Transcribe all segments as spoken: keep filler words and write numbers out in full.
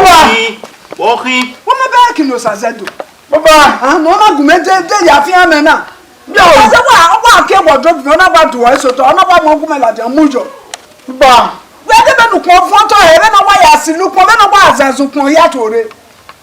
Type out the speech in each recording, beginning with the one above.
Ọkhin, ọkhin. Wọ́n máa bẹ́ẹ̀ kí ni Osazedo? Baba. Àná ọ̀nà gùnmẹ́ dé dé yà fi hàn mẹ́ náà. Yo. Ọ̀sẹ̀ wà wà kí wardrobe mi, ọ̀nà wà dùn ọ̀ èso tọ̀, ọ̀nà wà mọ̀ gùnmẹ́ làdì ọmú yọ. Baba. Wẹ́ẹ́ dé bẹ́ẹ̀ nùkún fún ọtọ ẹ̀, bẹ́ẹ̀ náà wà yà sí lùkún, bẹ́ẹ̀ náà wà àzàzùkún yàtọ̀ rẹ̀.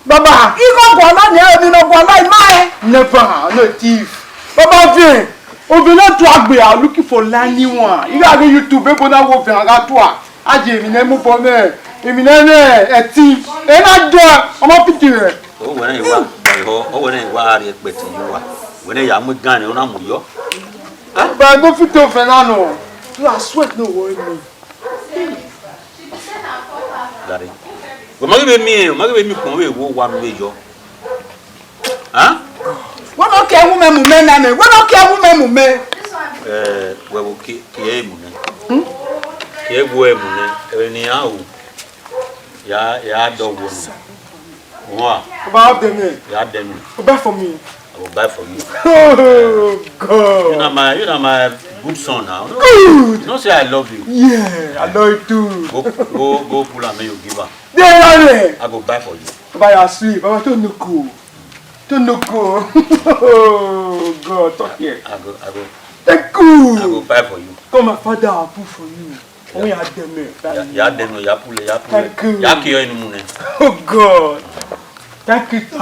Baba. Igho gwọlọ ni ẹ, èmi nọ gwọlọ ima ẹ. Never, I'm not a thief. Baba, ovie, ovie na tua gbe, are looking for line one. Ighẹ avbe YouTube ebo na wo ovie a gha tua. A ye emwi ne mu bọ mwẹ, emwi ne mwẹ ẹtin. E na dọ, ọmọ piti rẹ. O wẹ ne wa, ẹhọ, o wẹ ne wa rhie kpẹtin ye uwa. Wẹ ne ya mu igan ne ọ na mu yọ. Ba ebo fito ovie na nọ. You are sweat no worry me. Gari. Wẹ ma ghi vbe miẹn, wẹ ma ghi vbe miẹn ukpọn vbe wo wa nu vbe yọ. Hàn? Wẹ ne ọ ke wu mẹ mu mẹ na mẹ, wẹ ne ọ ke wu mẹ mu mẹ. Ẹ, wẹ wo ke ke mu nẹ. Ke wo mu nẹ, ẹvbo ne iran ru. Ya ya dọ wo nẹ. Wa. Baba, help them here. Ya dẹ mi. Baba, for me. I will buy for you. Oh, God. You na my, you na my good son now. Good. You know say I love you. Yeah, I love you too. Go, go, go pull am, make you give am. Dey run it. I go buy for you. Baba, you are sweet. Baba, don't look cool. Don't look cool. Oh, God, talk here. I go, I go. Thank you. I go buy for you. Come, my father, I will put for you. Ọmọ ya dẹ mẹ. Ya, ya dẹ mẹ, ya pule, ya pule. Thank you. Ya ke inu mu nẹ. Oh God. Thank you, sir.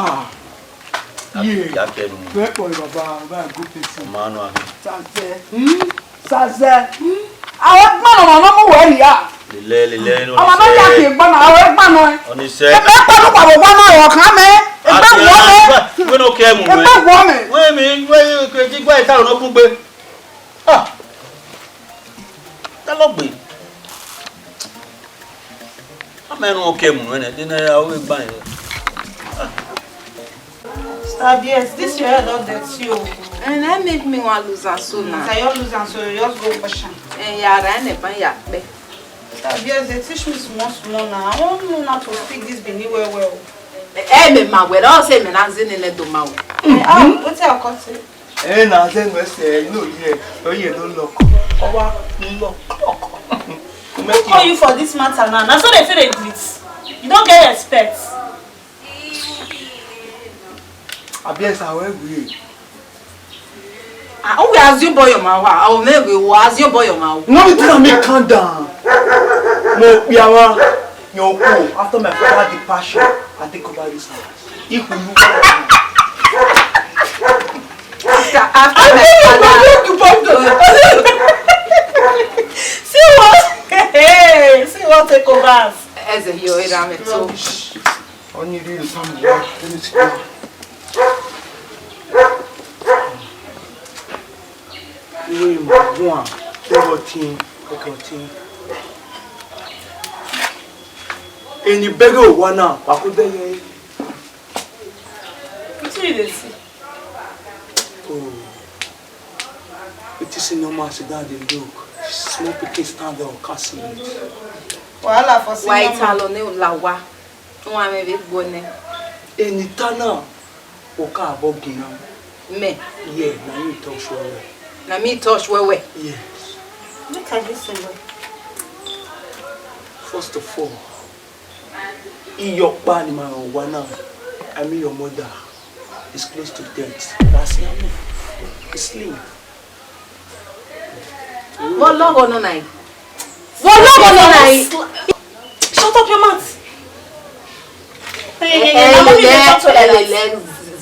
Ya, yeah, ya ke inu mu. Very good, Baba. Baba, good person. Ọmọ anu anu. Sazẹ. Hmm? Sazẹ. Hmm? Àwọn ẹgbẹ́ ọ̀nà ọ̀nà mú wẹ̀ẹ́ rí ya. Lele, lele, no. Ọmọ náà yà kí ẹgbẹ́ náà, àwọn ẹgbẹ́ náà. Ọni sẹ. Ẹgbẹ́ pẹ̀lú pàbọ̀ wọn náà ọ̀kan mẹ́. Ẹgbẹ́ wọ mẹ́. Wọ́n ní kẹ́ mu. Ẹgbẹ́ wọ mẹ́. Wọ́n mi, wọ́n yóò kẹ́ jí gbọ́ ìta ọ̀nà kú gbé. Ah! Tẹ lọ gbe. A ma rẹn okẹ mu ẹnẹ, de ne a ru egban yẹn. Sir, yes, this your head don dirty o. And that make me wan lose am so now. As I just lose am so, you just go wash am. Eh, ya ra ẹnẹ ban ya kpẹ. Sir, yes, they teach me small small now. I wan know how to speak this Benin well well. Eh, me ma wẹ, ọ sẹ me na zẹ nene do ma o. Eh, ah, wetin I come say? Eh, na zẹ no sẹ, you know, yeah, oh, yeah, don't look. Owa, look, look. Who call you for this matter now? Na so they feel they greet. You don't get respect. Abi esa we we. Ah, o we assume boy your ma wa. O me we o assume boy your ma. No be tell me calm down. Mo piawa, your uncle, after my father departure, I take over this house. If you after, after my father. See what? Hey, see what take over us. Eze yo era me so. Rubbish. Only real family. Let me sit down. Iwe ima guan, ẹghẹ ọtin, ẹghẹ ọtin. Eni bẹghe owa na, wa ku bẹghe. Wetin you dey see? Oh. Wetin see normal sit down dey look. Small pikin stand up, can see it. Wahala for see normal. Wa italo ne la wa. Wa me be gbọ nẹ. Eni ta na. Oka abọ gina. Me. Yeah, na me touch well well. Na me touch well well. Yes. Make I listen well. First of all, iyọkpa ne ima rẹn owa na, I mean your mother, is close to death. That's him. He sleep. Vbọ lọghọ nọ na? Vbọ lọghọ nọ na? Shut up your mouth. Hey, hey, hey, hey, na mommy dey talk to like that.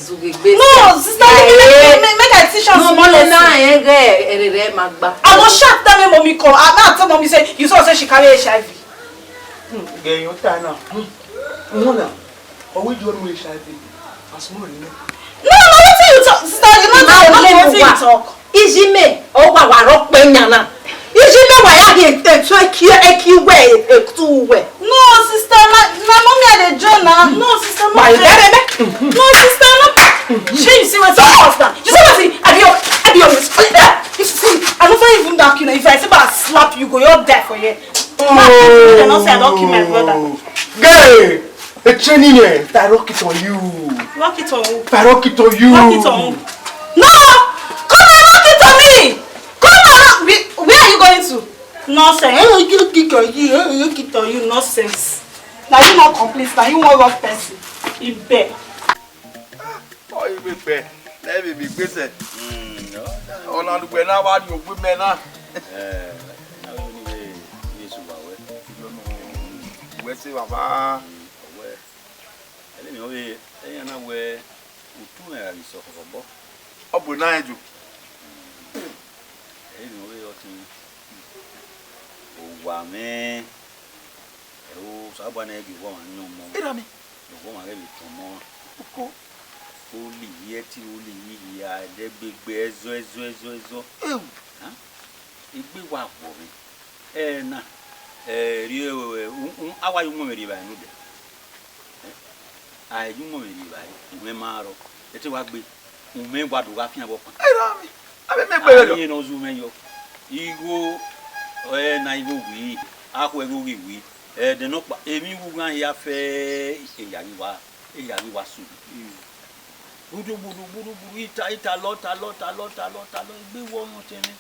No, sister, make, make, make, make I teach am small lesson. No, no, no, eh, eh, eh, eh, ma gba. I go shout that way mommy come. I now tell mommy say, you saw say she carry H I V. Hmm, girl, you tie now. Hmm, hmm, now. Or we do H I V? As more, you know. No, no, wetin you talk, sister, you know, no, no, wetin you talk. Ijime, ọ wa wa rọ kpẹ yan na. Ijime wa ya ghi etu eki, eki wẹ, etu wẹ. No, sister, na, na mommy I dey join na. No, sister, no. Why you dey me? No, sister, no. Shey you see wetin you cause now? You see wetin? I be your, I be your, eh? You see, I no fit even dark you now. If I say, but I slap you, go, you die for here. Slap you, dem no say I don kill my brother. Gay! A training, eh? If I rock it on you. Rock it on who? If I rock it on you. Rock it on who? No! Come and rock it on me! Come and rock, where, where are you going to? Nonsense. Eh, you kick on you, eh, you kick on you, nonsense. Na you no complete, na you wan rough person. Ibe. Ọ i vbe gbe, na vbe mi gbe sẹ. Ọna ne uwẹ na wa rhie ogbe mẹ na. Ẹ, na vbe ni vbe Jesu wa wẹ. Wẹ se baba. Wẹ. Ẹlẹmì ọ vbe, ẹyan na wẹ, utu mwẹ gha ghi sẹ ọkhọkhọ obọ. Ọ bu na rẹn ju. Ẹlẹmì ọ vbe ọtẹn. Owa mwẹ. Ẹo, Osanobua ne gie uwa ọmwa yan ọmọ. Erha mi. Uwa ọmwa ghẹ vbe tọn ọmọ. Oko. Oli yi ẹti, oli yi hia, ẹdẹgbegbe, ẹzọ, ẹzọ, ẹzọ, ẹzọ. Ewu. Hàn? Egbe wa vọ mwẹ. Ẹ na, ẹ, rhie, ẹ, u-, u-, a wa ye umwẹmwẹ rhie evbare nodẹ. Ẹ? A ye umwẹmwẹ rhie evbare, umwẹ ma rrọọ. Ẹ te wa gbe, umwẹ wa do gha fian vbe ọkpan. Erha mi, a vbe miẹn egbe vberriọ. Ayẹn ne ọ zu mwẹ yọ. Igho, ẹ na igho wi, akhuẹ igho ghi wi. Ẹdẹ nọkpa, emwi wu ghan hia fẹ eya ghi wa, eya ghi wa sunu. Gbudu, gbudu, gbudu, gbudu, ita, ita, lọ, ta, lọ, ta, lọ, ta, lọ, ta, lọ, egbe wọ ọmọ ọtẹn mwẹ.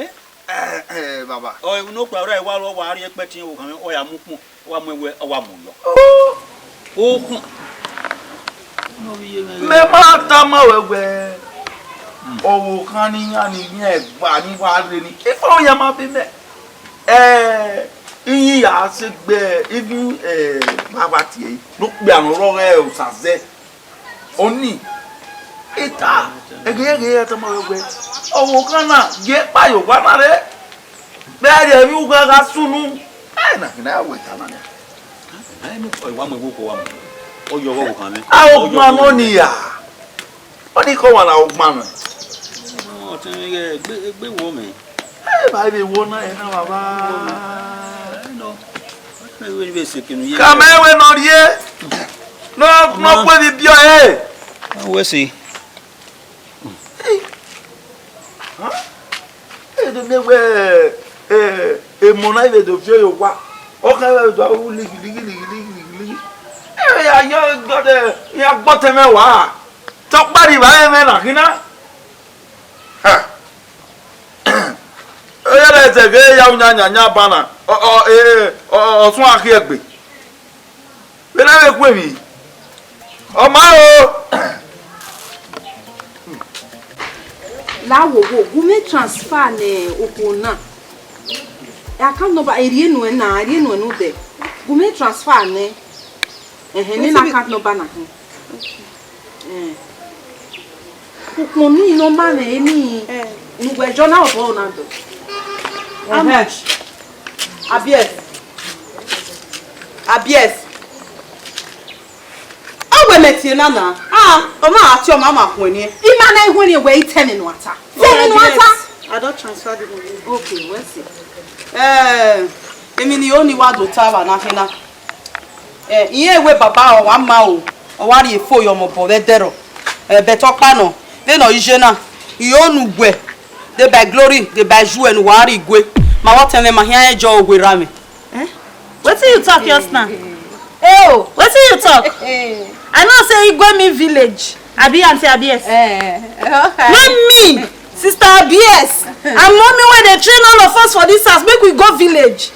Ẹ? Ẹ, ẹ, baba. Ọ, emwi nọkpa, ọre wa rọ, wa rhie ẹkpẹtin ọvbokhan mwẹ, ọ ya mu ukpọn, ọ wa mu ẹwẹ, ọ wa mu yọ. Oh. Okhuan. Mẹ ma tama ruẹ wẹẹ, ọvbokhan ne iran ni miẹn ẹgba ni wa rre ni, ife ọ ya ma be mẹ. Ẹ, iyin ya sẹ gbe, even, ẹ, baba tie, ne okpia ne ọ rrọọ ghẹ Osa zẹ. Ọni, ita, ẹghẹ ẹghẹ ya tama ruẹ wẹẹ, ọvbokhan na, gie kpa ye owa na rre, vbe a rhie emwi ugha gha sunu. Ẹ, na khin na ya wẹ ta na nia. Ẹ, ne ọ wa mu ẹvbo kọ wa mu. Ọ yọ ọvbokhan mwẹ. A, ọgbọn nọ ni ya. Ọni kọ wa na ọgbọn nọ. Ọtẹn mwẹ, egbe, egbe wọ mẹ. Ẹ, ba vbe wọ na, ẹ na, baba. Ẹ, nọ. Ẹ, vbe, vbe sẹ kinu ye. Ka mẹ wẹ ne ọ rhie. Nọ, nọ kue vbe ibiọ ẹre. Wẹ sẹ. Ẹ, do miẹn wẹ, ẹ, emọ na vbe do viọ ye owa. Ọ kha vbe do ru lighi, lighi, lighi, lighi, lighi, lighi. Ẹ, ya yọ, ya gbọtẹn mwẹ wa. Te ọ kpa rri evbare mwẹ na khin na. Ha. Ọ ya rẹ zẹ ghe ya u yan yan yan ba na. Ọ, ọ, e, e, ọ, ọ, ọ suẹn a khiẹ egbe. Vbene a vbe khu emwi, ọ ma ro. La wo wo, gu mwẹ transfer ne okhuo na. Account number, erhie nuẹn na, erhie nuẹn ne u dẹ. Gu mwẹ transfer nẹ. Ẹhẹn, nene account number na hin. Eh. Ukpọn ni ne ọ ma mwẹ eni, eh, ne uwẹ jọ na obọ na dọ. How much? Abies. Abies. A wẹ mẹ tie na na. Ah, ọ ma tie ọ ma ma khuẹn niẹn. I ma na i khuẹn niẹn wẹ i tẹ mwẹ ne u a ta. Tẹ mwẹ ne u a ta. I don transfer the money. Okay, wẹ sẹ. Eh, emwi ne I ho ne I wa do ta vba na khin na. Eh, irẹn wẹ baba ọ wa ma o, ọ wa rhie fo ye ọmọ obọ vbe ẹdẹrọ. Eh, but ọkpa nọ, vbene ọ i ye na, I ho ne uwẹ, deba Glory, deba Juẹ ne uwa rhie igue. Ma vbe ọtẹn mwẹ, ma khian rẹn jọ owerra mwẹ. Eh? Wetin you talk just now? Oh, wetin you talk? I know say Igwe mean village. Abi, Aunty Abies? Eh, okay. Not me, Sister Abies. And mommy wey dey train all of us for this house, make we go village.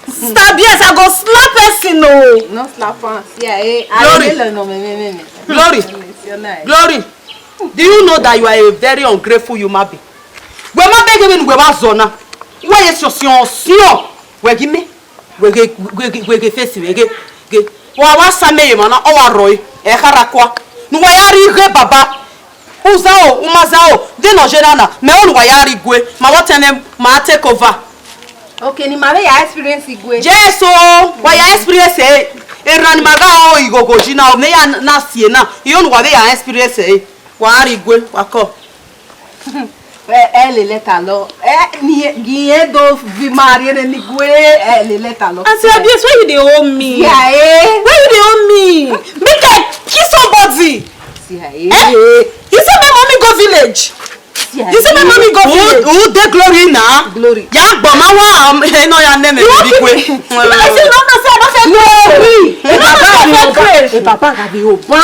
Sister Abies, I go slap person o. No slap am. See, eh, I Glory. Dey no, me, me, me, me. Glory. It's your night. Glory. Do you know that you are a very ungrateful human being? Wẹ ma bẹghe vbene uwẹ wa zọ na. Wẹ ye siọn siọn siọn. Wẹ gi mẹ. Wẹ ghe, wẹ ghe, wẹ ghe face mwẹ ghe, ghe. Wa wa sa mẹ ye emwa na, ọ wa rrọọ ẹre, ẹ kha rra kua. Ne uwa ya rhie ighe baba. U zaro, u ma zaro, vbene ọ ye na na, mẹ unu wa ya rhie igue, ma vbe ọtẹn mwẹ, ma take over. Okay, ne ima vbe ya experience igue. Yes o, wa ya experience ẹre. Erhan ne ima gha ro ighogho yi na, mẹ ya na sie na, I ho ne uwa vbe ya experience ẹre. Wa rhie igue, wa kọ. Ẹ, ẹ lele ta lọ. Ẹ, ni, gi irẹn do vi ma rhie ne ni gue, ẹ lele ta lọ. Aunty Abies, why you dey owe me? Yeah, eh. Why you dey owe me? Make I kill somebody. See, eh. Eh? You say my mommy go village. See, eh. You say my mommy go village. Who, who dey Glory na? Glory. Ya gbọ ma wa, um, eh, no, ya name me. You wan kill me? I say no, no, say I no fit. No, we. You no know say I fit pray. Eh, Baba, I be Oba.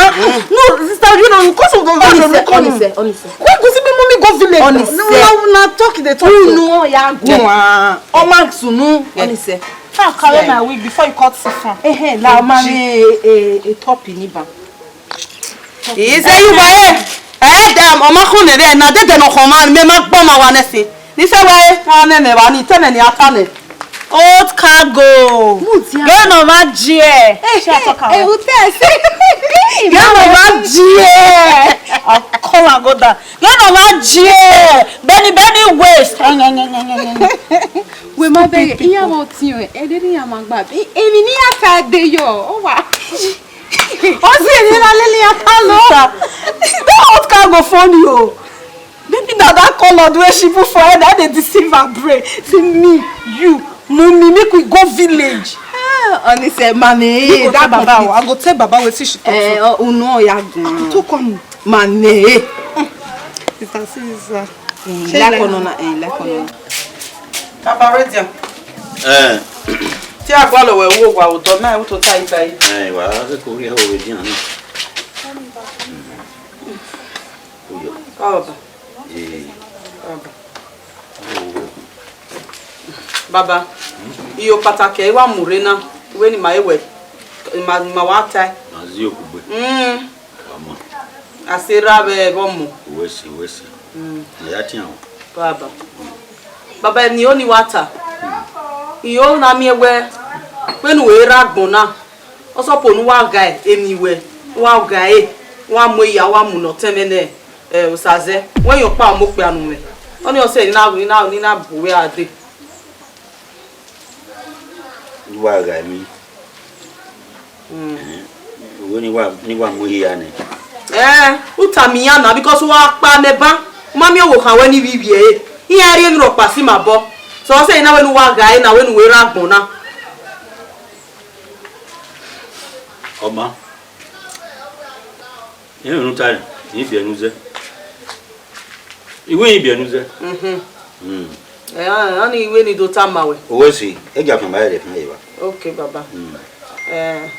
No, sister, you know, because of the Honestly, honestly, honestly. Why go see me Mommy go village. Honestly. No, no, na talk dey talk. Unu ya guan. Ọ ma sunu. Honestly. Try and carry my wig before you cut it from. Eh, eh, la, ma ni e, e top ni ba. He say you were. Eh, damn, ọ ma khọn mẹ vbe na, dede nọ khọn ma, mẹ ma gbọ ma wa nẹsin. Ni sẹ wẹ, a nẹ mẹ vba ni, tẹ mẹ ni a ta nẹ. Old cargo. Mudia. Gẹ nọ ma jiẹ. Eh, shall I talk am? Eh, who tell say? Gẹ nọ ma jiẹ. I'll call and go down. Gẹ nọ ma jiẹ. Benny, Benny waste. Wẹ ma bẹghe, iran vbe ọtiọnrẹn, ẹdẹdẹ iran ma gba. Emwi ne iran ka de yọ, ọ wa. Ọ si emwi na lele iran ta lọ. That old cargo funny o. Maybe na that colour wey she put for head, that dey deceive her brain. See me, you, mommy, make we go village. Ah, honestly, mommy, eh, that baba, I go tell baba wetin she talk. Eh, unu ya gun. Talk am. Mommy, eh. Sister, sister. Eh, like one na, eh, like one na. Baba, ready am? Eh. Te a gualọ wẹ vbe owa odọ na, ẹ, u tota ita yi. Eh, wa ke ko rhie ho vbe edian na. Uyo. Baba. Eh. Baba. Baba. Iyo kpataki ẹre I wa mu rre na, wẹ ne ima re wẹ, ima, ima wa tae. Ma zi okugbe. Mm. Wa ma. A sẹ erha vbe ọmọ. Uwẹ si, uwẹ si. Mm. Ne ya tian o. Baba. Baba, emwi ne I ho ne I wa ta. Mm. I ho na miẹn wẹ, vbene u re rre agbọn na, ọ sọpọ ne u wa ghae emwi wẹ, u wa ghae, u wa mu eya, u wa mu ne ọtẹn mwẹ nẹ, eh, Osazẹ. Wẹ yan ọkpa ọmọ okpia nu mwẹ. Ọnii ọ sẹ ne I na, ne I na, ne I na bu wẹ a dee. U wa ghae emwi. Mm. Eh, wẹ ne I wa, ne I wa mu eya nẹ. Eh, u tama iran na, because wa kpa mẹ ban, u ma miẹn ọvbokhan wẹ ne I vbe ivbi ẹre. Iran rhie emwi rhọkpa si ima obọ. So, ọ sẹ ne I na wẹ ne u wa ghae na, wẹ ne u re rre agbọn na. Ọ ma. Irẹn ne u tae, I biẹ ne u zẹ. I wẹ I biẹ ne u zẹ. Mhm. Mm. Eh, ọnii wẹ ne I do tama wẹ. Uwẹ si, e gia fian ba ẹre fian evba. Okay, baba. Mm. Eh.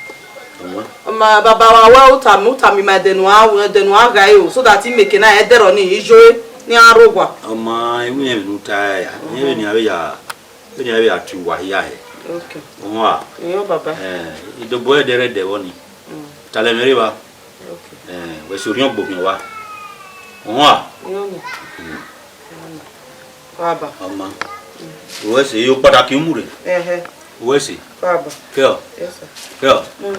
Ọmọ. Ọmọ, baba wa wẹ u tama, u tama ima ẹdẹ ne u gha, ẹdẹ ne u gha ghae o, so that I make na ẹdẹrọ ni, I yo ne iran rre owa. Ọmọ, I wẹ irẹn ne u tae, irẹn ne a vbe ya Vbene a vbe ya tie uwa hia hẹ. Okay. Uhunmwu a. Iyo, baba. Eh, idobo ẹdẹ rre ẹdẹ vbọ ni. Mm. Talẹ mwẹ rre evba. Okay. Eh, wẹ sẹ orhiọn gbe okhian uwa. Uhunmwu a. Iyo ni. Mm. Baba. Ọma. Mm. Uwẹ sẹ, iyo kpataki u mu rre. Ẹhẹ. Uwẹ sẹ. Baba. Kẹ ọ. Yes, sir. Kẹ ọ. Mm.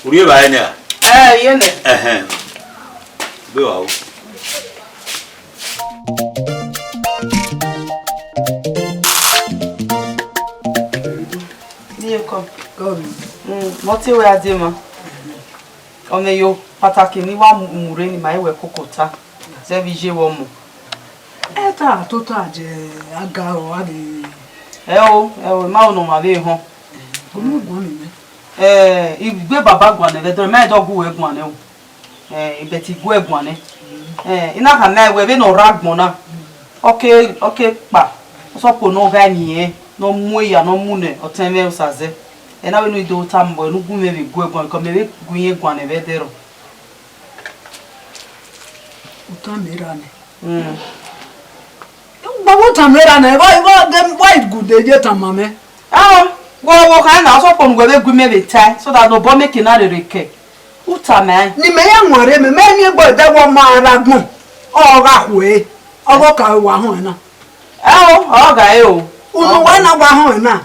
U rhie evbare nẹ ra? Ẹ, I rhie nẹ. Ẹhẹn. Gbe wa o. Iye kọ. Mm, mẹ ọtẹn wẹ a die ma. Ọ mwẹ iyo kpataki ne I wa mu, mu rre ne ima i wẹ koko ta. Zẹ vbe iye vbe ọmọ. Ẹ ta tota jẹ aga ọ, a ghi. Ẹ o, ẹ o, I ma ho ne ọmwa vbe họn. Ọ mu guan mẹ. Eh, I gbe baba guan nẹ vbe ẹdẹrọ, mẹ i do gu wẹ guan nẹ o. Eh, I bet I gu ẹ guan nẹ. Eh, I na khama ẹe wẹ vbene ọ rre agbọn na, ọ ke, ọ ke kpa, ọ sọkpọ ne ọ gha eni ẹnrẹn, ne ọ mu eya, ne ọ mu ne ọtẹn mwẹ Osazẹ. Ẹ na vbene I do tama wẹ ne u gu mwẹ vbe gu ẹ guan, because mẹ vbe gu irẹn guan nẹ vbe ẹdẹrọ. Utan mẹ ra nẹ. Mm. Gbọmọ utan mẹ ra nẹ, why, why, then why good dey ye tama mẹ? Ah, wọ, wọ kha na, ọ sọkpọ ne uwẹ vbe gu imẹ vbe tae, so that ne obọ mẹ ke na rere kẹ. U tama ẹn. Ne imẹ ya wanrẹn mẹ, mẹ miẹn ẹgbẹe ẹdẹwẹ ọmọ ara agbọn, ọ gha khuẹ, ọ gha ka wa họn ẹn na. Ẹ o, ọ gha re o. Unu wa na wa họn ẹn na.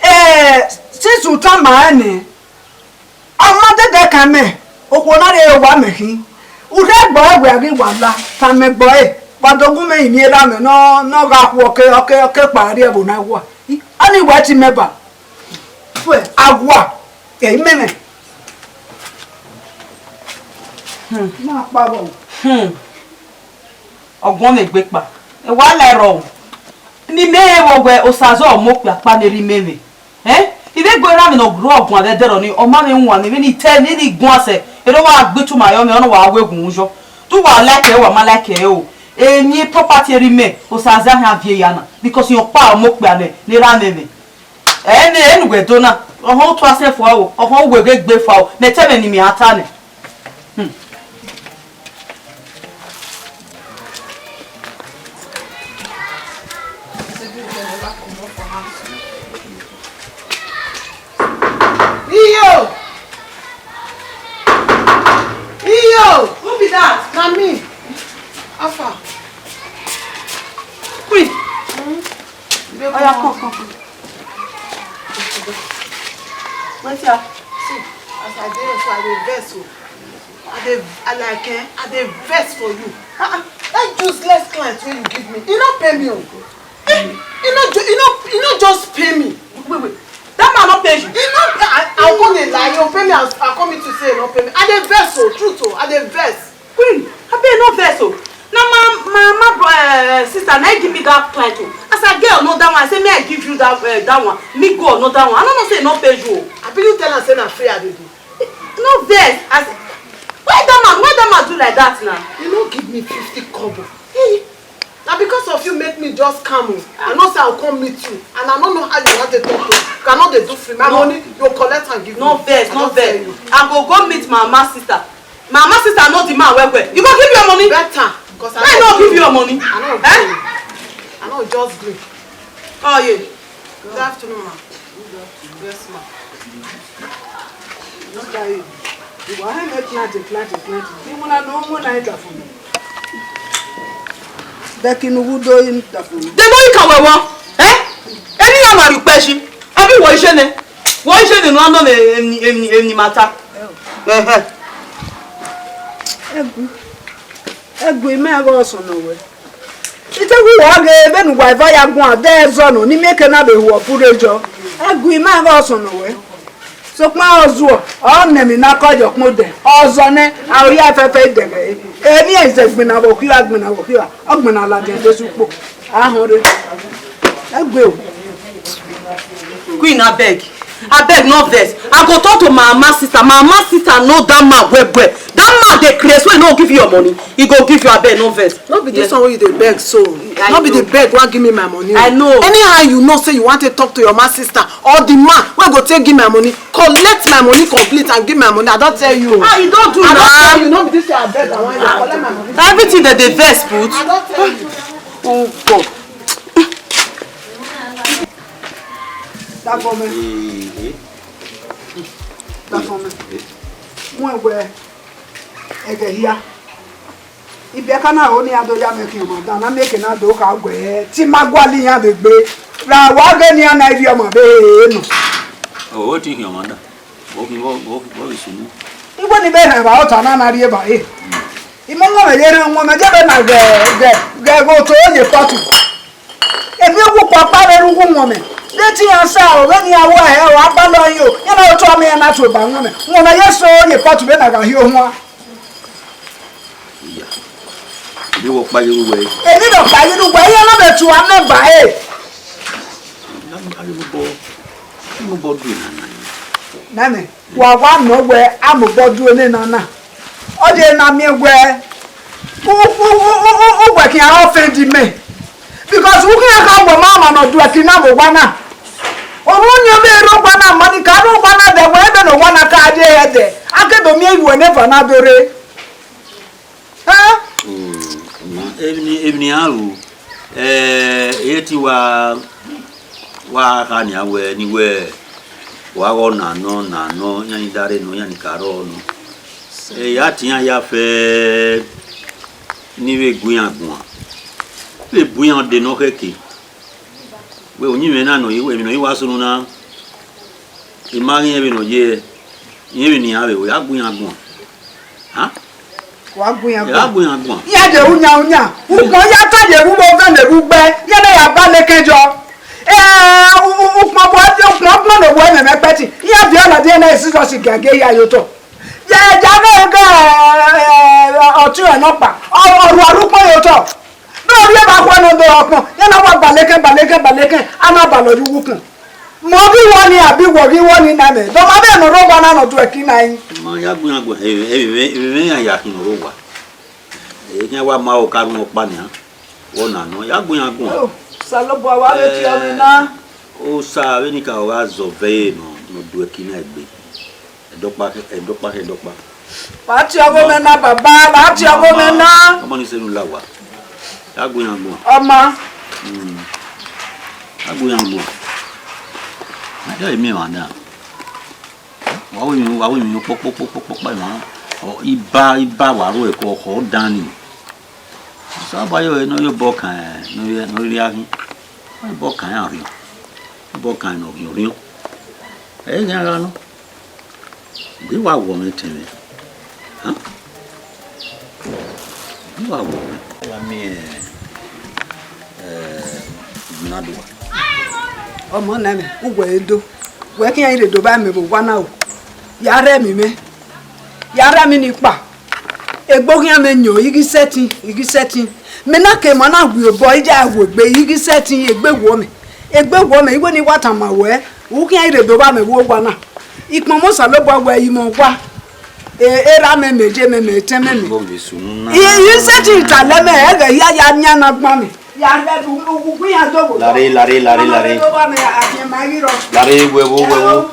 Eh, since u tama ẹn nẹ, ọ ma dede kan mẹ, okhuo na rre wa mẹ khin. U rhe gbe ọre wẹ a ghi wa la, tama ẹgbẹe ọre, wa do gu mwẹ rin erha mwẹ ne ọ, ne ọ gha khuẹ, ọ ke, ọ ke, ọ ke kpa rrie ẹvbo na wa. Ọnii wẹ tie mẹ ba. Fue, a wa, ẹ i mẹ mwẹ. Hmm. Ma kpa vbọ. Hmm. Ọguọnmwẹ egbe kpa. E wa la ẹrọ o. Ne imẹ rẹn vbe wẹ Osazẹ ọmọ okpia kpa ne erha imẹ mwẹ. Eh? I vbe gu erha mwẹ ne ọ gurọ guan vbe ẹdẹrọ ni, ọ ma mwẹ wan mwẹ vbene I te, vbene I guan sẹ, erha wa gbe ituma yọ mwẹ, ọ na wa wẹ gun yọ. Te uwa like ẹre, uwa ma like ẹre o. Emwi property erha imẹ, Osazẹ ahian viẹ ya na, because irẹn ọkpa ọmọ okpia nẹ, ne erha mwẹ mwẹ. Ẹ ne, ẹ ne uwẹ do na, ọhọn u tua sẹ fua o, ọhọn uwẹ ghe gbe fua o, mẹ te ẹmwẹ ne imẹ ra ta nẹ. Hmm. That na me. How far? Queen. Hmm? Oya, come, come, come. Wetin happen? See, as I dey here so, I dey vex o. I dey, I like, eh, I dey vex for you. Ah, ah, that useless client wey you give me, e no pay me o. Eh, e no ju-, e no, e no just pay me. Wait, wait. That man no pay you? E no, I, I come dey lie, you pay me, I, I come meet you say e no pay me. I dey vex o, truth o, I dey vex. Queen, abeg no vex o. Na my, my, my bro-, eh, sister, na he give me that client o. As I get another one, I say, "May I give you that, eh, that one?" Me go another one. I no know say e no pay you o. Abi you tell am say na free I dey do? No vex. As, why that man, why that man do like that now? You no give me fifty kobo. Eh, na because of you make me just come o. I know say I come meet you, and I no know how you want to talk to me. You cannot dey do free. My money, you collect and give me. No vex, no vex. I go go meet my mama sister. My mama sister know the man well well. You go give your money? Better, 'cause I no give your money. I no gree. I no just gree. Oh yeah. Good afternoon, ma. Yes, ma. Look at you. You want to plant, plant, plant. You wanna know more night for me. Becky, no good doing that for me. The boy can we want? Eh? Any of my request? Abi wọ iṣẹ nẹ? Wọ iṣẹ nẹ, no, no, eni, eni, eni mata. Ẹhẹ. Ẹgu, ẹgu, imẹ gha ọsọn nọ wẹ. Ite wu wa ghe vbene uwa eva ya guan, de ẹzọ nọ, ni mieke na vbe hu ọfurre jọ. Ẹgu, imẹ gha ọsọn nọ wẹ. Sokpan ọ zuọ, ọ nẹ emwi na kọ yọ kpodẹ. Ọ zọ nẹ, a ria fẹfẹ idẹghẹ. Emwi ẹzẹ gbinna vbe okhiọ, a gbinna vbe okhiọ, ọ gbinna ladian de sukpo. A họn rre. Ẹgbẹ o. Queen, abeg. Abeg, no vex. I go talk to my mama sister. My mama sister know that man well well. That man dey craze, wey no give you your money. He go give you, abeg, no vex. No be this one wey you dey beg so. No be the beg wan give me my money. I know. Anyhow you know say you want to talk to your mama sister or the man wey go take give my money, collect my money complete and give my money. I don tell you. Ah, you don do now. I don tell you, no be this thing I beg, I want you collect my money. Everything that dey vex put. I don tell you. Oh God. Dagomẹ. Dagomẹ. Wẹ wẹ ẹghẹ hia. Ibiẹka na ho ne iran do ya mwẹ khian ọmwa dan, na miẹn eke na do kha guẹ, te ima gualọ iran vbe egbe, ra wa ghe ne iran na ivbi ọmwa vbe he nọ. O ti khian ọmwa dan, vbọ khin vbọ, vbọ, vbọ vbe sunu? Iwe ni vbe họn evba ota na na rri evbare. Imẹ wọn mẹ ye rre wọn mẹ je vbe na ghẹ, ghẹ, ghẹ ghe oto ye pọtu. Emwi uwu kpakpa vbe rre uwu wọn mẹ. De te iran sa o, vbene iran wa hẹ o, a gbalọ iran o, iran na otu amẹ iran na tuẹ ba wọn mẹ. Wọn mẹ ye so ye pọtu vbe na gha hi ohuan. Iya. Eni vbe ọkpa ye ru wẹ? Eni vbe ọkpa ye ru wẹ, iran na vbe tua nẹ ba ẹre. Aye mobọ, aye mobọ du nana. Nana, wa wa nọ wẹ a mobọ du nẹ nana. Ọ ye na miẹn wẹ, u, u, uwẹ khian offend mẹ. Because u khian kha wẹ ma ọmwa ne ọ du ẹki na vbe owa na. Orhu ọnii ọvbehe rre owa na, ma ni ka rre owa na dẹ wẹ, ebe ne owa na ka ye ẹdẹ, a ke do miẹn iruẹ ne eva na do rre. Hẹn? Mm, ma, emwi ni, emwi ne iran ru, eh, ẹ i re te wa, wa kha nian wẹ, ne wẹ, wa ghe ọna nọ, ọna nọ, iran ni da rre nọ, iran ni ka rrọọ nọ. Eh, ya te iran hia fẹ, ne I vbe gu iran guan, vbe bu iran dee ne ọ khẹke. Wẹ uyinmwẹ na nọ, emwi ne ọ i wa sunu na, I ma ghi rẹn vbene ọ ye, irẹn vbene iran vbe, wẹ ya gu iran guan. Han? Wa gu iran guan. Ya gu iran guan. Iran ye uyan uyan. Ukpọn ya ta ye vbe uvbe ọvẹn ne vbe ugbe, iran na ya ba leke jọ. Eh, u-, u-, ukpọn bu, ukpọn ọgbọn ne ovbi ẹmwẹ mẹ kpẹtin. Iran viọ ladian na Jizọs giagia hia ye otọ. Ya, ya ghe, ghe, eh, ọtiọnrẹn nọkpa. Ọ, ọ rua rre ukpọn ye otọ. Ne ovbi ẹmwẹ khuẹ ne ọ do ọkpọn, iran na wa ba leke, ba leke, ba leke, a na balọ ye uwu ukpọn. Mẹ ọ ghi wọ ni, abi wọ ghi wọ ni na mẹ. Dọmọ avbe ne ọ rre owa na ne ọ du ẹki na yin. Ma ya gu iran guan, emwi, emwi, emwi, emwi iran ya khin ne ọ rre owa. Ẹ khian wa ma ọka rhunmwuda ọkpa nian. Vbọ na nọ, ya gu iran guan. Oh, Osanobua, wa vbe tie ọmwẹ na. Osa vbene I ka gha zọ vẹ ẹre nọ, ne ọ du ẹki na egbe. Ẹdọkpa, ẹdọkpa, ẹdọkpa. Wa tie ọghe mwẹ na, baba, wa tie ọghe mwẹ na. Ọmọ ni sẹ ne u la owa. Ya gu iran guan. Ọma. Mm. Ya gu iran guan. Na jọ emiẹn emwa na. Wa ru emwi, wa ru emwi kpokpokpokpokpokpo emwa. Ọ, iba, iba wa ru ẹko ọkhọ dan ni. Osanobua yọ ne ọ ye obọ kan, ne ọ ye, ne ọ rhie gha khin. Ọ ye obọ kan iran orhiọn. Obọ kan ne ọ ghi orhiọn. Ẹ i ghi gha nọ. Gie wa wọ mwẹ tẹn mwẹ. Hàn? Gie wa wọ mwẹ. Wa miẹn, eh, Igbinadua. Ọmọ nẹ mẹ, uwẹ Edo. Wẹ khian i rre do ba mẹ vbe owa na o. Ya rhie emwi mwẹ. Ya rhie emwi ni kpa. Egbe khian mẹ yan, I ghi sẹtin, I ghi sẹtin. Mẹ na ke ma na wi obọ, I ya wu egbe, I ghi sẹtin, egbe wọ mẹ. Egbe wọ mẹ, I wẹ ne I wa tama wẹ, u khian i rre do ba mẹ vbe owa na. Ikpọnmwẹ Osanobua wẹ I mwẹ owa. E, erha mẹ, mẹ je mẹ, mẹ etẹn mẹ mẹ. Igho vbe sunu na. I, I sẹtin talẹ mẹ, ẹghẹ hia ya yan na gban mẹ. Ya rhie uwu iran do vbe owa. Lare, lare, lare, lare. Ọmọ vbe do ba mẹ, a khian ma ghi rrọọ. Lare, wẹ vbo, wẹ vbo.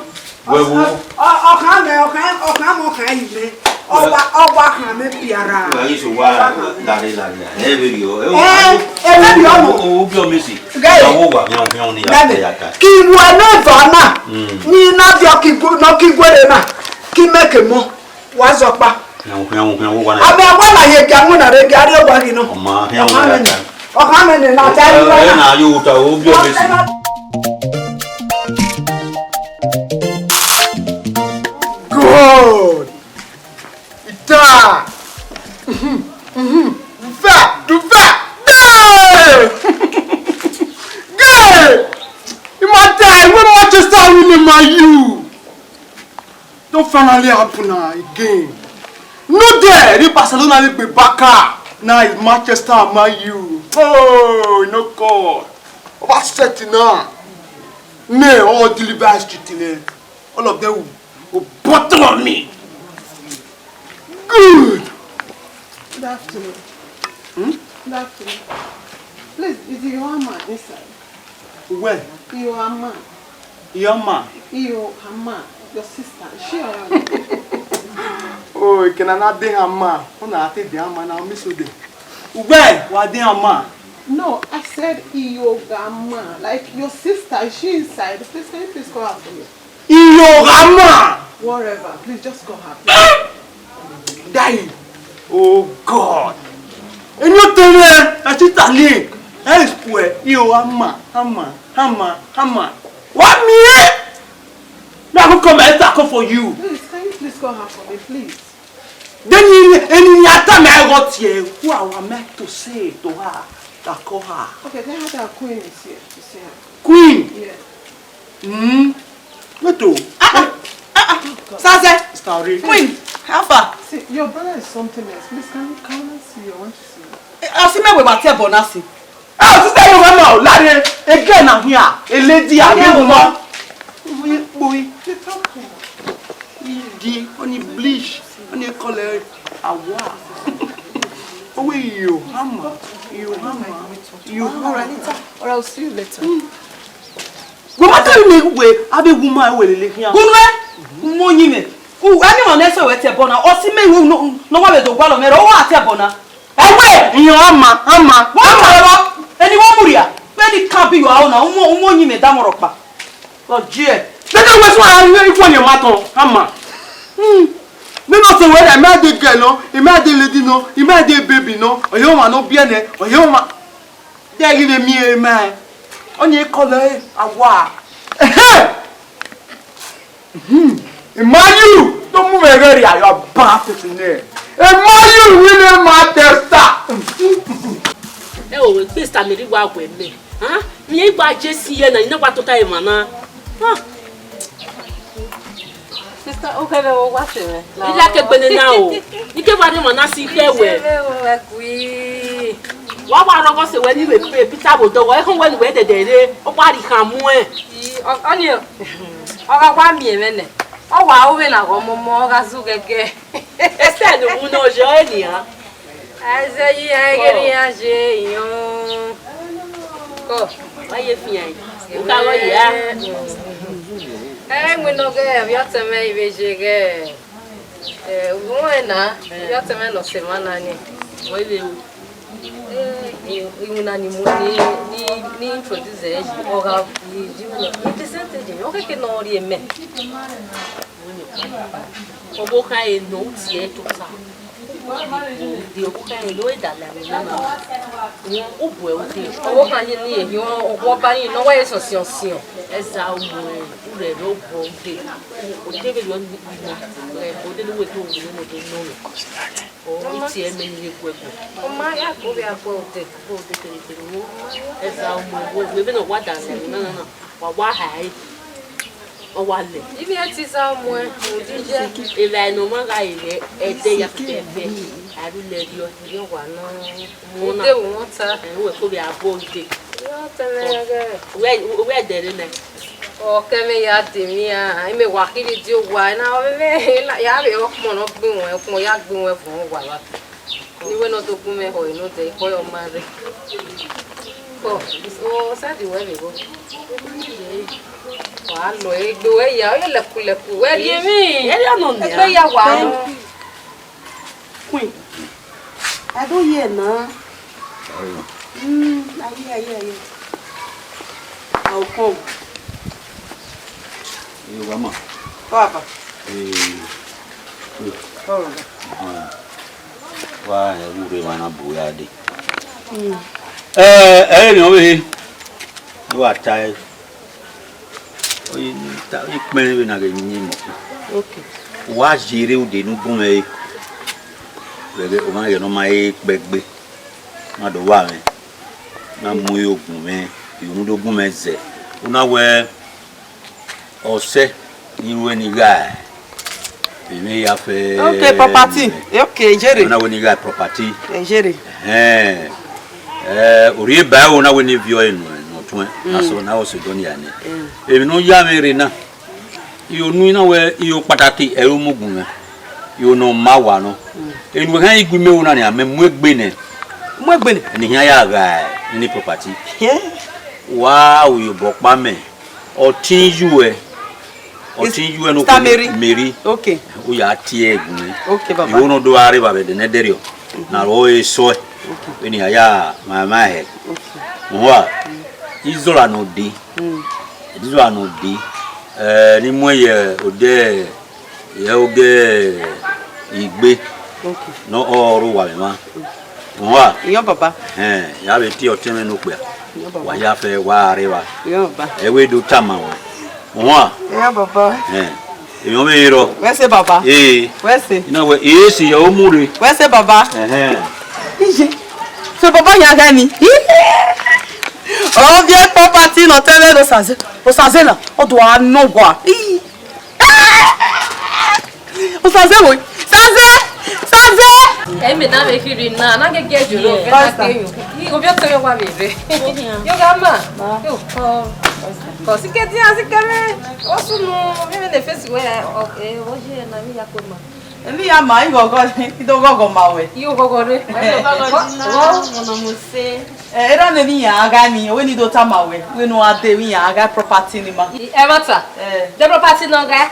Wẹ vbo. Ọ, ọ, ọkhan mẹ, ọkhan, ọkhan mẹ, ọkhan yi mẹ. Ọ wa, ọ wa khan mẹ piara. Wẹ ghi so wa, lare, lare, lare. Ẹ vbe rriọ, ẹ o, ẹ, ẹ vbe rriọ nọ. O, o, o, bi ọmọ esi. Gẹ. Ọ wo wa, hian, hian, ni ya, Gẹ. Ya ta. Ke I ru ẹmwẹ eva na, Mm. ne I na viọ ke I gu-, ne ọ ke I guerre na, ke I mẹ ke mọ, wa zọkpa. Hian, hian, hian, wo wa na. Amẹ wa na ye gia mu na re gia rrie owa ghi nọ. Ọ ma, hian, Ọkhan wo mẹ ya nọ. Ta. Ọkhan mẹ nọ, na ta Ẹ, ẹ, na yo ta, o bi ọmọ esi. God! Ita! Mhm, mhm. Duva! Duva! Gay! Gay! Imata, iwe Manchester win Man U! Don't finally happen now again. No there, the Barcelona will be back. Now it's Manchester and Man U. Oh, no God. Over set now. Me, all deliver street in there. All of them will, will bottom of me. Good. Good afternoon. Hmm? Good afternoon. Please, is your man inside? Where? Your man. Your man? Your man. Your sister. Is she around? Oh, can I not be her man? Una ate the man now, Miss Ude. Where? What the man? No, I said Iyoga man. Like your sister, is she inside? Please, can you please call her for me? Iyoga man! Whatever. Please just call her. Daddy. Oh God. Eni otọ mwẹ, my sister le. Ẹ i square. Iyoga man, hammer, hammer, hammer. What me? Me, I go come, I come for you. Please, can you please call her for me, please? Then you, and you, you tell me I got here. Who am I to say to her that call her? Okay, tell her that Queen is here to see her. Queen? Yeah. Mm. Wait, oh. Ah, ah, ah, ah. Saze. Sister Ore. Queen, how far? See, your brother is something else. Please, can you come and see? I want to see you. Eh, I see me with my table, nothing. Oh, sister, you come out. Lare, again, I'm here. A lady, I Yeah, mean, woman. Boy, boy. They talk too much. Igi, oni bleach, oni color, awa. Owe iyo, hammer, iyo hammer, iyo All right, hammer. Later. All right, I'll see you later. Wẹ ma tell me wẹ, a be woman wẹ lele khian. Gunwe, mo yin mẹ. U, ani mo ne so wẹ te bona. O si me wo no, no wa be do gua lọ mẹ ro, wa te bona. Ẹwẹ, iyan a ma, a ma. Wọ́n mọ̀ ọ́, ẹni wọ́n mú rìà, bẹ́ẹ̀ ni kan bí yọ àwọn náà, wọ́n, wọ́n yín mi dámọ̀rọ̀ pa. Lọ jí ẹ. Bẹ́ẹ̀ wọ́n sọ àwọn ilé ìfọ̀ yẹn máa tán, a ma. Hmm. Nínú ọ̀sẹ̀ wẹ́rẹ́, ẹ̀mí àdé gẹ̀ náà, ẹ̀mí àdé lady náà, ẹ̀mí àdé baby náà, ọ̀yẹ́ wọn máa ná bí ẹ̀nẹ́, ọ̀yẹ́ wọn máa. Dẹ́ ghi vbe miẹn ẹre ma. Ọni ekọlọ ẹre, a wa. Ẹhẹn! Hmm. Emmanuel, don't move away, you are bad person there. Emmanuel, we name Manchester. Ẹ o, we gbe Samiri wa wẹ mẹ. Hàn? Mi e gba Jesi yẹ na, ina wa tota emwa na. Hàn? Sister, u kẹvbe wo wa se mwẹ? Ila ke gbene na o. Ike wa ne emwa na si kẹ wẹ. Ise vbe wo wẹ kui. Wa wa rọgọ se wẹ ni wẹ pe Peter bo dọgọ, ẹkhọn wẹ ni wẹ dẹdẹ re, ọ wa ri khan muẹn. I, ọ, ọni o. Ọ gha wa miẹn mwẹ nẹ. Ọ wa ru vbene a ghe ọmọmọ, ọ gha zu gẹgẹ. Ẹsẹ ne uwu na, ọ yọ ẹ nian. Aizẹyi, a i ghe ne iran ye iyọn. Kọ, wa ye fian. U ka gha ya. Ẹ, winna ọghe, vbe ọtẹn mwẹ i vbe ye ghẹ. Ẹ, uwẹ na, vbe ọtẹn mwẹ ne ọ sẹ emwa na ni. Wẹ vbe ru. Ẹ, iwinna ni mu, ni, ni, ni introduce ẹ yi, ọ gha yi, yi winna. I present ẹ yi, ọ keke ne ọ rhie mẹ. Ọvbokhan ẹre nọ u tie tota. De ọvbokhan ẹre nọ da la ẹmwẹ na na. Ubuẹ u de. Ọvbokhan ye ne irẹn hiọn ọghuọba yi ne ọ wa ye sọn siọn siọn. Ẹza u mu urẹ vbe obọ u de. O de vberriọ ni ima, ẹ, o de ne uwẹ do wu ne o de nọ. Ọ i tie ẹmwẹ ne I ye guẹ guẹ. Ọ ma ya ko vbe agbọ odẹ, agbọ odẹ kere kere. Ẹza u mu ẹvbo, vbene ọ wa da la ẹmwẹ na na na, wa wa ha ẹre. Ọ wa lẹ. Ivbi ẹtin za mu ẹ, mu di jẹ. Evbare ne ọ ma gha re vbe ẹdẹ ya fẹfẹ, a ru lẹ rriọ. Iyọ wa nọ. Mu na. Ude vbe wọn ta. Ẹ, wẹ ko vbe a bọ ude. Iyọ tẹmẹ ya gẹ. Wẹ, wẹ ẹdẹ rre nẹ. Ọ kẹ mwẹ ya de emwi a, imẹ wa kiri di owa, na ọ vbe ya vbe ọkpọn ne ọ gbin wẹ, ọkpọn ya gbin wẹ vuọn owa ra. Ni wẹ ne ọ do gun mwẹ họ enọ dẹ, ikọ ọ ma rre. Kọ, o sẹdi wẹ vbe vbo? Wa lọ egbe wẹ ya, ọ ye lẹkulẹku, wẹ rhie emwi. Ẹ rhie ọnọ nia. Egbe ya wa nọ. Queen, I don't hear na. Mm, I hear, I hear, I hear. I will come. Ee, wa ma. Baba. Ee, ee. Baba. Ah. Wa ẹ wu rre wa na bu ya de. Mm. Eh, ẹ rẹn ọvbehe. Wa ta ẹ. Ọ ye ta ikpẹn vbe na ghe yin mọ. Okay. Wa ye rre ude ne u gun mwẹ re. Vbe ẹghẹ, ọ ma ghẹ ne ọ ma re kpẹgbe. Na do wa mwẹ. Na mu ogun mwẹ, iro ne u do gun mwẹ zẹ. U na wẹ ọsẹ ni ruẹ ni gha emwi ya fẹ. Okay, property. Okay, jere. U na wẹ ni gha property. Eh, jere. Ẹhẹn. Eh, orhiọn ba ẹre u na wẹ ni viọ enu, enu ọtuẹn. Mm. Asọ na ọse dọ nia nẹ. Mm. Emwi ne ọ ya mwẹ rre na. Iro nu na wẹ iro kpataki ẹre u mu gun mwẹ. Iro ne ọ ma wa nọ. Mm. Enu ẹghẹ i gu imẹ ro na nia, mẹ mu egbe nẹ. Mu egbe nẹ? Eni hia ya gha nene property. Yeah. Wa ru obọ kpa mẹ. Ọtẹn iyuẹ. Ọtẹn iyuẹ no Sister Mary. Mary. Okay. U ya tie ẹre gun mwẹ. Okay, Baba. Iro ne ọ do gha rre evba vbe ẹdẹ ne ẹdẹrriọ. Na ro e sọe. Okay. Eni a ya ma ma hẹ. Okay. Wa. Izọra nọ de. Mm. Edizọra nọ de. Eh, ni mu ye odẹ, ye oge igbe. Okay. No ọ ru wa mwa. Wa. Iyọ, Baba. Eh, ya vbe tie ọtẹn mwẹ ne okpia. Iyọ, Baba. Wa ya fẹ wa rre evba. Iyọ, Baba. Ẹ wẹ do tama wa. Wa. Iyọ, Baba. Eh. Emwi ọvbehe rrọọ. Wẹ sẹ, Baba. Ee. Wẹ sẹ. I na wẹ, ee, si ya, ọ mu rre. Wẹ sẹ, Baba. Ẹhẹn. Iye. So, Baba, yan gha ni. Ọ viẹ property nọ tẹmwẹ ne Osaze. Osaze na, ọ do a nọ wa. Ii. Osaze wo. Saze. Saze. Ẹ mẹ da vbe kiri na, na gẹgẹ joro, vẹ na gbe yo. Ni obi ọtọ yo wa vbe rre. Yo ga ma. Yo. Kọ si ke dia si ke me. O sunu, mi me ne face wẹ, o, e, o je na mi ya ko ma. Emwi ya ma, ighọghọ, i do ghọghọ ma wẹ. I ghọghọ rre. Ghọghọ rre na, ọmọ nọ mu se. Eh, erha ne emwi iran gha ni, wẹ ni do tama wẹ, wẹ ne u gha de emwi iran gha property ni ma. Ẹmwata. Eh. De property nọ gha.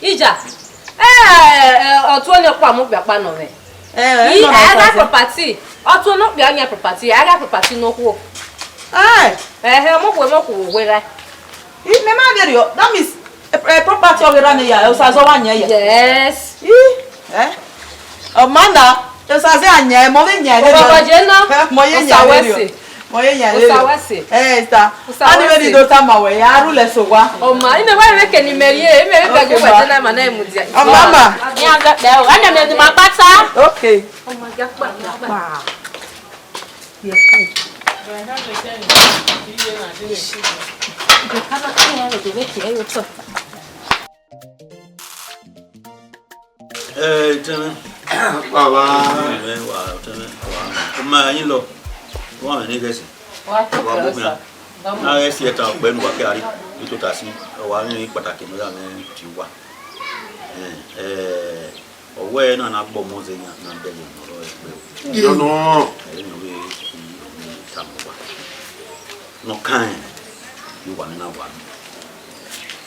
Ija. Eh, eh, ọtuẹn ni ọkpa mu gbe akpa nọ mwẹ. Eh, I, no, no, a gha property. Ọtuẹn ne okpia ọnii property, a gha property ne okhuo. Eh. Ẹhẹn, ọmọ okhuo, ọmọ okhuo wẹ ra. I, mẹ ma vberriọ, that means, eh, eh, property ọghe erha ne ya, Osaze wa yan ya. Yes. I, eh? Ọ ma na, Osaze a yan, mọ vbe yan. Ọmọ vberriọ. Ọmọ ye yan. Osa wẹ sẹ. Mọ ye yan. Osa wẹ sẹ. Eh, sir. Ani vbe ni do tama wẹ, ya rule so wa. Ọ ma, imẹ wa vbe ke ni mẹ ye, imẹ vbe bẹgẹ wẹ je na ma na mu dia. Ọ ma ma. Ni a ga pẹ o, ana mẹ ni ma kpata. Okay. Ọ ma ga kpata. Ẹ, tẹmẹ. Baba. Ẹ, wa, tẹmẹ, wa. Ọ ma yin lọ. Wa mẹ ni gẹsi. Wa to wa kẹrẹ bo sa. Na gẹsi ẹta ọkpẹ nu wa kẹ ari. Ni tota si. Wa ni pàtàkì no ya mẹ ti wa. Ẹ, ẹ, ọwẹ na na gbe ọmọ zẹ yan na dẹghe nọ rọ ẹkpẹ o. Yọ nọ. Ẹ, nọ vbe tama wa. Nọ kan, ne uwa mwẹ na wa nọ.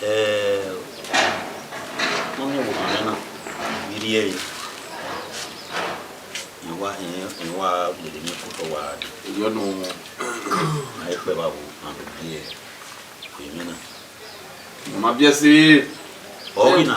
Ẹ, nọ miẹn vbe ohan mwẹ na, vbe I rhie ẹre. Rẹn wa, rẹn, rẹn wa lele mwẹ ke otọ wa dee. Yọ nọ. Ma i kpẹ vbe aro, ma do biẹ ọyẹnmwẹ na. Ọ ma biẹ ẹse. Ọ ghi na.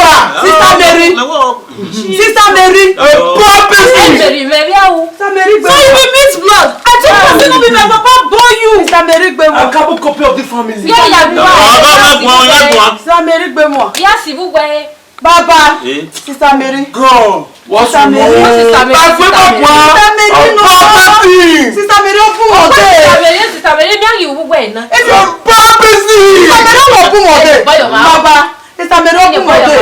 Baba, Sister Mary. Sister Mary. Ẹ bọ pesi. Mary, Mary, awu. Sister Mary, so you be mixed blood. I told you say no be my papa born you. Sister Mary, gbe mo. A couple copy of the family. Yeah, yeah, yeah. Baba, yeah, yeah. Sister Mary, gbe mo. Yes, you go. Baba, eh? Sister Mary. God, what's wrong? Sister Mary. Sister Mary. Sister Mary, no. Sister Mary, open my day. Sister Mary, Sister Mary, me and you, we were not. It's your bad business. Sister Mary, open my day. Baba, Sister Mary, open my day.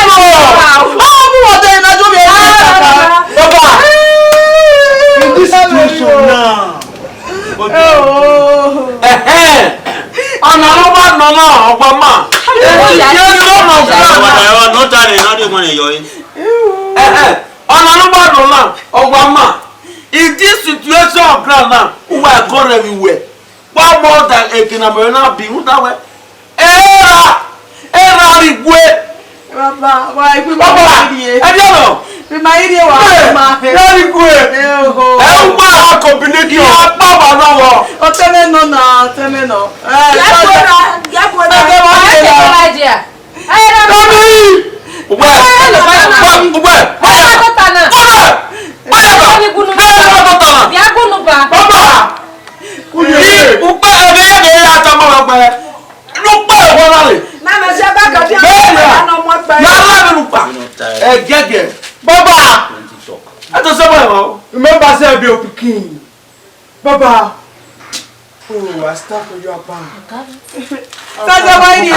Ọmọ ọdẹ na yo mi ẹre kaka. Baba, in this situation now. Ẹhẹn. Ọna ne ọ ma nọ na, ọ wa ma. Ẹhẹn. Ọna ne ọ ma nọ na, ọ wa ma. In this situation of ground now, uwa ẹgọrọ emwi wẹ. Wa mọ da eke na mẹ na bi rhunmwuda wẹ. Erha, erha rhie igue. Baba, wa ikú ma Baba, rhie. Ẹ bí ọ̀nà. Mi ma rhie wa Ẹ, ma he. Erha rhie igue. Ẹ o. Ẹ ń gbà combination. Ìyá pa wà lọ́wọ́. Ọtẹmẹ nọ na, ọtẹmẹ nọ. Ẹ, Ìyá gbọ́dọ̀, ìyá gbọ́dọ̀. Ẹ jẹ́ wọ́n ṣe lọ. Ẹ jẹ́ wọ́n ṣe lọ. Ẹ, ẹ, Dami! Ugbẹ! Ẹ, ẹ, Ugbẹ! Ugbẹ! Ẹ, ẹ, Ugbẹ! Ugbẹ! Ẹ, ẹ, Ugbẹ! Baba! Ugbẹ, ẹ, ẹ, ẹ, ẹ, ata ma wa gbẹ. Ló pẹ́ ìwọ náà rè. Mama, ṣe bá kàn bí Bẹ́ẹ̀ ni à. Àwọn ọmọ pẹ̀lú. Yàrá mi lù pa. Ẹ gẹ́gẹ́. Baba! Ẹ tó sọ́mọ́ ẹ̀ wọ́n. Remember say I be your pikin. Baba! Oh, I stand for you, Abba. Sasa wa ni.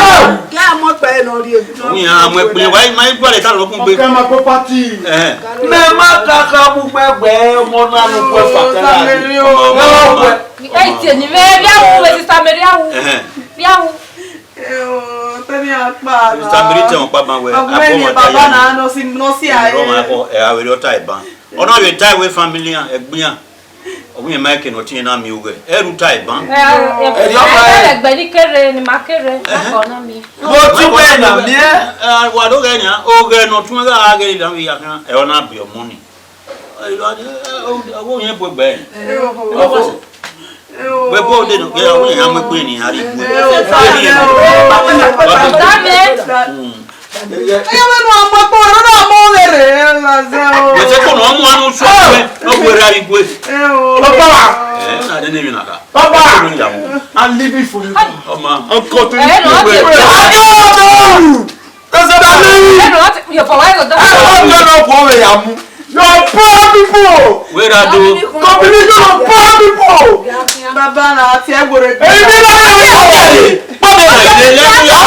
Kí a mọ̀ pé ẹ nọ rí ebi náà. Ni a mọ̀ pé wa ma gbọ́ lè ta lọ kún gbé. Ọkẹ ma property. Eh. Mẹ ma ka ka bu gbẹgbẹ ọmọ náà ló kú ẹ fà kẹrẹ. Ẹ wá wẹ. Ẹ tiẹ̀ ni mẹ bí a wù wẹ sister Mary a wù. Eh. Bí a wù. Ẹ o, tẹ́lẹ̀ apá. Sister Mary tẹ̀ wọ́n pa ma wẹ. Ọgbẹ́ni bàbá náà nọ sí nọ sí ayé. Ọmọ ẹ̀kọ́ ẹ̀ àwẹ̀rẹ̀ ọ̀tá ẹ̀ bá. Ọ̀nà yóò ta ìwé family hàn ẹ̀gbìn hàn. Ọwọ́ yẹn máa kẹ́ ní ọtí yẹn náà mi ò gẹ̀. Ẹ rú ta ìbọn. Ẹ, ẹ, Ẹ rí ọkọ ẹ. Ẹgbẹ́ ní kéré ni máa kéré. Ẹhẹ́. Ọkọ náà mi. Mo tún wẹ̀ nà mí ẹ́. Ẹ, wà ló gẹ̀ ni, ó gẹ̀ nà tún gẹ̀ á gẹ̀ ìlànà ìyá kan. Ẹ, ọ náà bì ọmọ ni. Ẹ, ẹ, ẹ, owó yẹn bọ̀ gbẹ. Ẹ, ọkọ. Wẹ bọ de no, gẹ, ọwọ́ yẹn á mú pé ni, a rí ìwé. Ẹ, ọkọ. Ẹ, ọkọ. Dame. Mm. Ẹ yẹ wẹ nu ọmọ ẹgbẹ́ ọ̀rọ̀ náà mọ́ lè rè é lásán o. Wẹ sẹ́ kò náà mú àánú sọ pé ló gbé ra igwe. Ẹ o. Baba! Ẹ, na de ne mi na ka. Baba! Ló ń yà wọ́n. I'm living for you. Ọmọ. Uncle to Ẹ, you. No, Wait. Ẹ, no, Ẹ, no, yẹ fọ wáyé lọ́dọ̀. Ẹ, no, no, no, kò wẹ̀ yà mú. Your poor people. Where are those? Combination of poor people. Baba na ti ẹ wẹrẹ. Èyí ni wọ́n yà wọ́n yà yìí. Bọ́ọ̀lù ẹ̀ lè lè lè.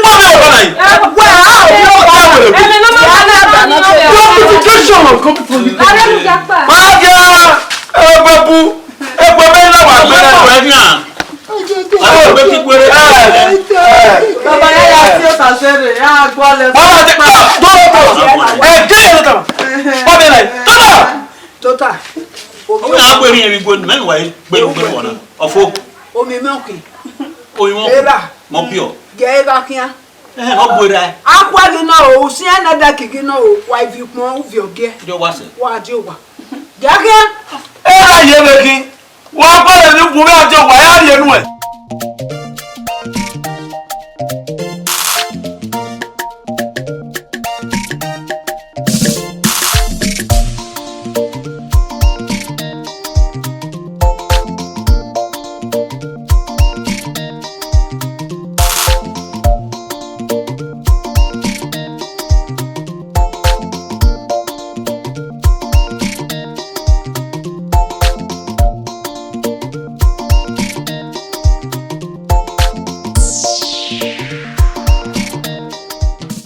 Bọ́ọ̀lù ẹ̀ lè. Ẹ, wẹ́, a ò ní ọ̀gá. Ẹ, mi ló máa ń bá ní ọ̀gá. Your education come for you. Adébùjá pa. Máa jẹ́ ẹgbẹ́ bu. Ẹgbẹ́ bẹ́ẹ̀ náà wà gbẹ́rẹ́. Ọ̀rẹ́ ní à. Baba ya ya ti o ta sere, ya gbọ́ lẹ. Baba ti pa, dọ́lọ̀ bọ̀. Ẹ jẹ́ ìlú kan. Bọ́ọ̀lù ẹ̀ lè. Tọ́lá. Tota. Omi na gbe rin emi gbe mẹ wa gbe gbe wona. Ofo. Omi me okin. Oyin won. Era. Mo pio. Ge era kian. Eh, ọ gbe ra. Akwa gi no o, usian na da ki gi no o, wa ivi kpọn uvi ogie. Jo wa se. Wa di owa. Ge kian. Era ye be kin. Wa gba le ni bu me ajo wa ya rie nu ẹ.